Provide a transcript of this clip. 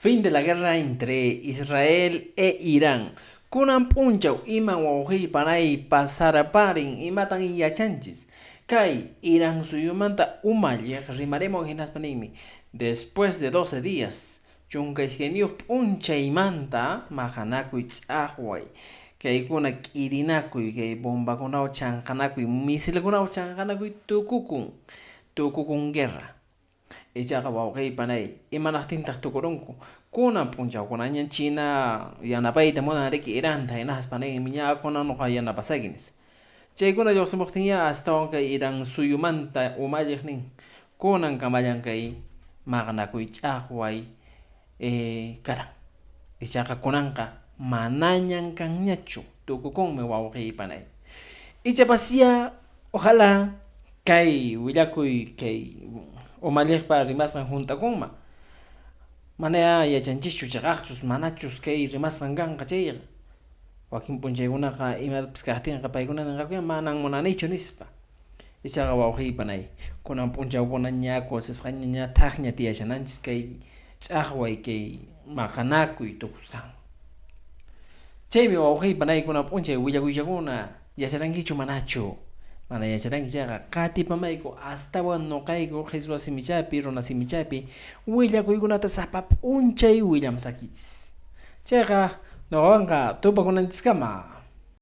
Fin de la guerra entre Israel e Irán. Kunan p'unchaw iman wawqiy panay pasarparin, imatan yachanchis? Kay Irán suyumanta umalliq rimarimun hinaspa ninmi, después de 12 días, 12 p'unchaymanta maqanakuy ch'aqway, kaykuna k'irinakuy, kay bombakunawan chanqanakuy, misilkunawan chanqanakuy tukukun, tukukun guerra. Ichaqa wawqiy panay, imanaqtintaq tukurunku? Kunan p'unchawkunañan China yanapayta munan riki Iranta hinaspa ninmi ña kunan nuqa yanapasayki nispa. Chaykuna lluqsimuqtinyá astawan kay Irán suyumanta umalliq nin, kunan kamallan kay maqanakuy ch'aqway karan. Ichaqa kunanqa manañan kanñachu, tukukunmi wawqiy panay. Ichapasyá ojalá kay willakuy kay umalliqpa rimasqan hunt'akunman. Manayá yachanchischu chiqaqchus manachus kay rimasqan kanqa chayqa. Wakin p'unchaykunaqa imapis kaqtinqa paykuna ninqakuña manan munanichu nispa. Ichaqa wawqiy panay, kunan p'unchawkuna ña kusisqaña ña thakña tiyashananchis kay ch'aqway kay maqanakuy tukusqanwan. Chaymi wawqiy panay kunan p'unchay willakuychakuna yacharankichu manachu? Mana yacharanki chayqa qatipamayku astawan nuqayku qhiswa simichapi runa simichapi willakuykunata sapa p'unchay willamsakichis. Chayqa nuqawanqa tupakunanchiskama.